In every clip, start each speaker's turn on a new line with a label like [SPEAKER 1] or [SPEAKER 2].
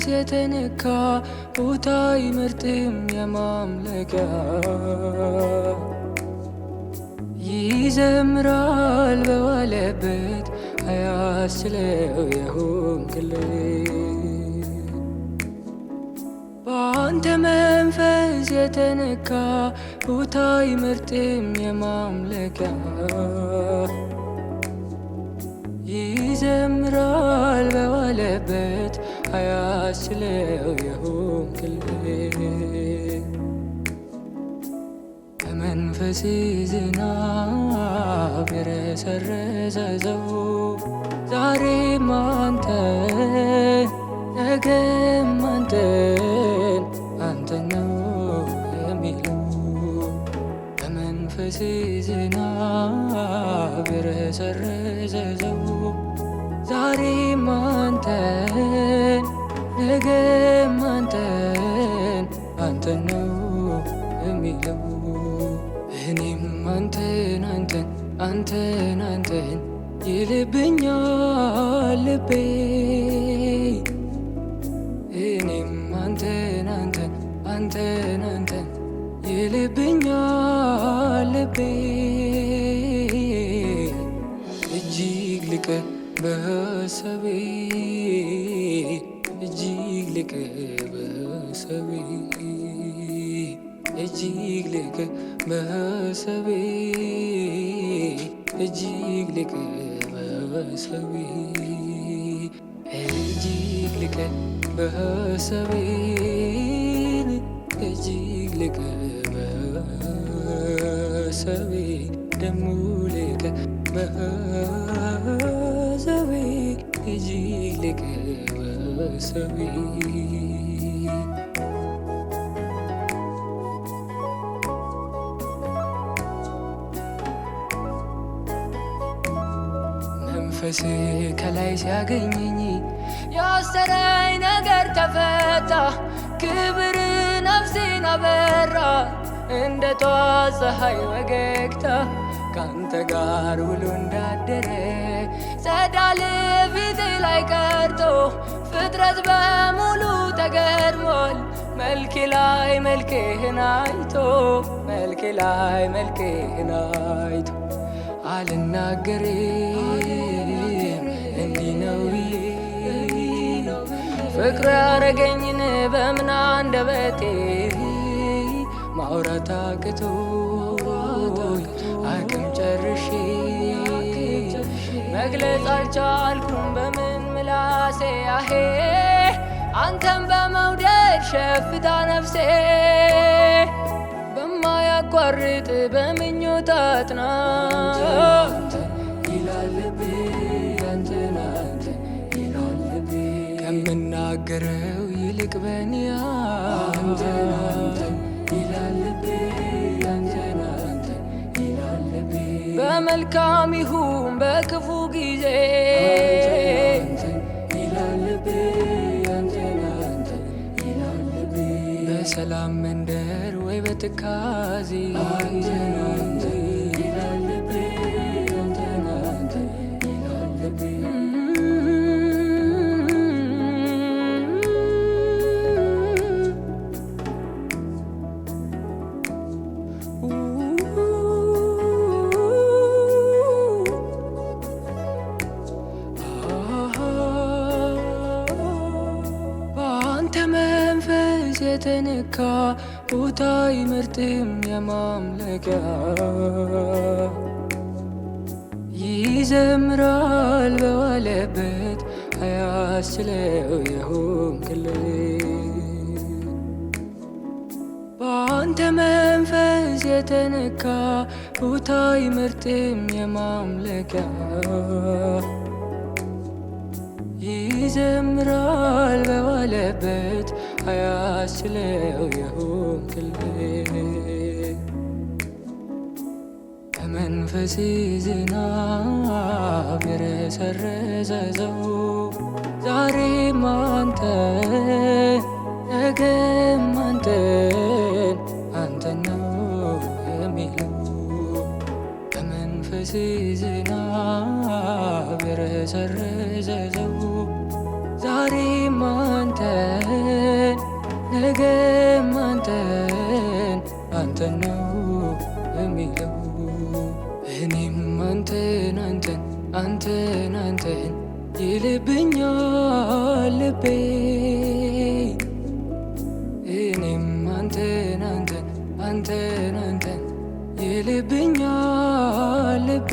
[SPEAKER 1] የተነካ ቦታ አይመርጥም የማምለኪያ፣ ይዘምራል በዋለበት አያስችለው የሆንክልኝ። በአንተ መንፈስ የተነካ ቦታ አይመርጥም የማምለኪያ፣ ይዘምራል በዋለበት አያስችለው የሆንክልኝ። በመንፈስ ዝናብ የረሰረሰው ዛሬም አንተን ነገም አንተን አንተን ነው የሚለው። በመንፈስ ዝናብ የረሰረሰው ዛሬም አንተን ነገም አንተን አንተን ነው የሚለው። እኔም አንተን አንተን አንተን አንተን ይልብኛል ልቤ፣ እኔም አንተን አንተን አንተን አንተን ይልብኛል ልቤ። እጅግ ልቀ በሀሳቤ፣ እጅግ ልቀ በሀሳቤ፣ እጅግ ልቀ በሀሳቤ፣ እጅግ ልቀ በሀሳቤ፣ እጅግ ልቀ በሀሳቤ፣ እጅግ ልቀ በሀሳቤ፣ ደሞ ልቀ በሀሳቤ፣ እጅግ ልቀ በሀሳቤ። መንፈስ ከላይ ሲያገኘኝ ያሰረኝ ነገር ተፈታ፣ ክብር ነፍሴን አበራ እንደ ጧት ፀሐይ ወገግታ። ካንተ ጋር ውሎ እንዳደረ ጸዳል ፊት ላይ ቀርቶ ፍጥረት በሙሉ ተገርሟል። መልኬ ላይ መልክህን አይቶ፣ መልኬ ላይ መልክህን አይቶ፣ አልናገርም እንዲህ ነው ብዬ ፍቅር ያረገኝን በምን አንደበቴ ማውራት አቅቶኝ አቅም ጨርሼ መግለጽ አልቻልኩም በምን ምላሴ፣ አሄ አንተን በመውደድ ሸፍታ ነፍሴ። በማያቋርጥ በምኞት አጥናት ይላል ልቤ፣ አንተን አንተን ይላል ልቤ፣ ከምናገረው ይልቅ በእኔ አንተን አንተን ይላል ልቤ፣ አንተን አንተን ይላል ልቤ። በመልካም ይሁን በክፉ ጊዜ አንተን ይላል ልቤ፣ አንተን አንተን ይላል ልቤ፣ በሰላም መንደር ወይ በትካዜ አንተን አንተን ይላል ልቤ፣ አንተን አንተን ይላል ልቤ። በአንተ መንፈስ የተነካ ቦታ አይመርጥም የማምለኪያ፣ ይዘምራል በዋለበት አያስችለው የሆንክልኝ። በአንተ መንፈስ የተነካ ቦታ አይመርጥም የማምለኪያ፣ ይዘምራል በዋለበት አያስችለው የሆንክልኝ። በመንፈስ ዝናብ የረሰረሰው ዛሬም አንተን ነገም አንተን አንተን ነው የሚለው። በመንፈስ ዝናብ የረሰረሰው ዛሬም አንተን ነገም አንተን አንተን ነው የሚለው። እኔም አንተን አንተን አንተን አንተን ይልብኛል ልቤ። እኔም አንተን አንተን አንተን አንተን ይልብኛል ልቤ።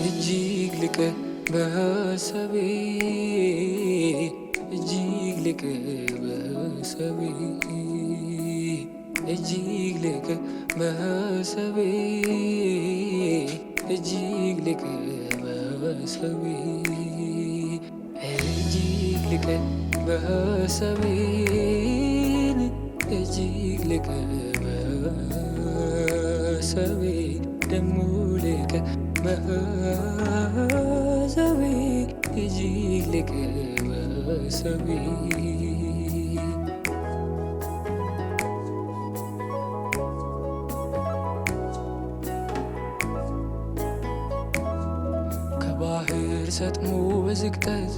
[SPEAKER 1] እጅግ ልቀ በሀሳቤ፣ እጅግ ልቀ በሀሳቤ፣ እጅግ ልቀ በሀሳቤ፣ እጅግ ልቀ በሀሳቤ፣ እጅግ ልቀ በሀሳቤ፣ እጅግ ልቀ በሀሳቤ፣ ደሞ ልቀ በሀሳቤ፣ እጅግ ልቀ በሀሳቤ። ከባህር ሰጥሞ በዝግጠት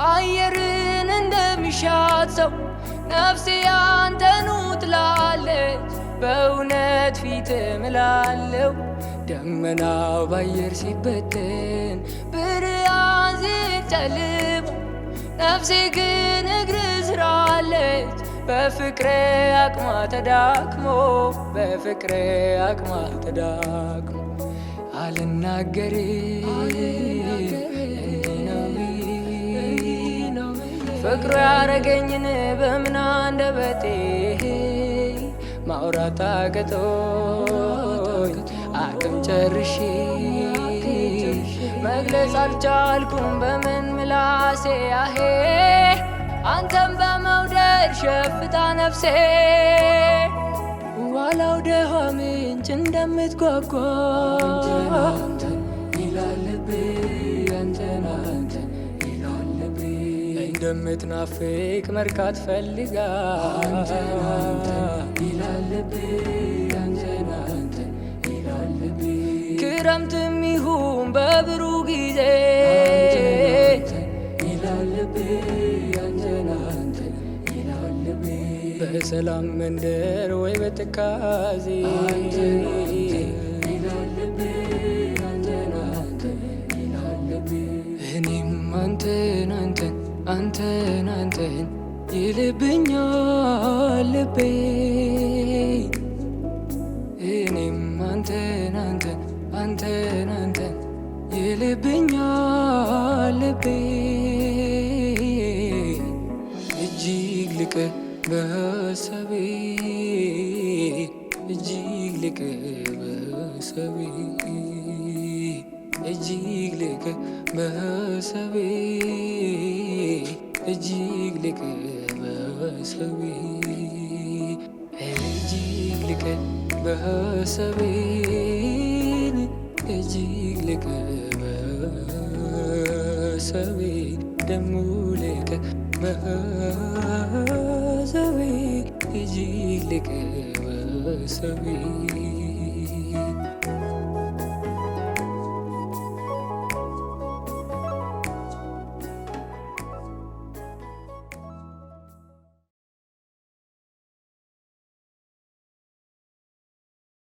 [SPEAKER 1] አየርን እንደሚሻት ሰው ነፍሴ አንተኑ ትላለች። በእውነት ፊት እምላለው፣ ደመናው ባየር ሲበተን ብርሃን ሲጨልም ነፍሴ ግን እግር ስራለች። በፍቅሬ አቅሟ ተዳክሞ፣ በፍቅሬ አቅሟ ተዳክሞ አልናገር እንዲህ ነው ፍቅሩ ያረገኝን በምን አንደበቴ ማውራት አቅቶኝ አቅም ጨርሼ መግለጽ አልቻልኩም በምን ምላሴ፣ አሄ አንተን በመውደድ ሸፍታ ነፍሴ። ዋላው ደሃ ምንጭ እንደምትጓጓ አንተን ይላል ልቤ፣ አንተን አንተን ይላል ልቤ፣ እንደምትናፍቅ መርካት ፈልጋ አንተን አንተን ይላል ልቤ፣ አንተን አንተን ይላል ልቤ። ክረምትም ይሁን በብሩህ ጊዜ አንተን ይላል ልቤ፣ አንተን አንተን ይላል ልቤ፣ በሰላም መንደር ወይ በትካዜ አንተን አንተን ይላል ልቤ፣ አንተን አንተን ይላል ልቤ። እኔም አንተን አንተን አንተን አንተን ይልብኛል ልቤ። እኔም አንተን አንተን አንተን አንተን ይልብኛል ልቤ። እጅግ ልቀ በሀሳቤ፣ እጅግ ልቀ በሀሳቤ፣ እጅግ ልቀ በሀሳቤ፣ እጅግ ልቀ በሀሳቤ፣ እጅግ ልቀ በሀሳቤ፣ እጅግ ልቀ በሀሳቤ፣ ደሞ ልቀ በሀሳቤ፣ እጅግ ልቀ በሀሳቤ።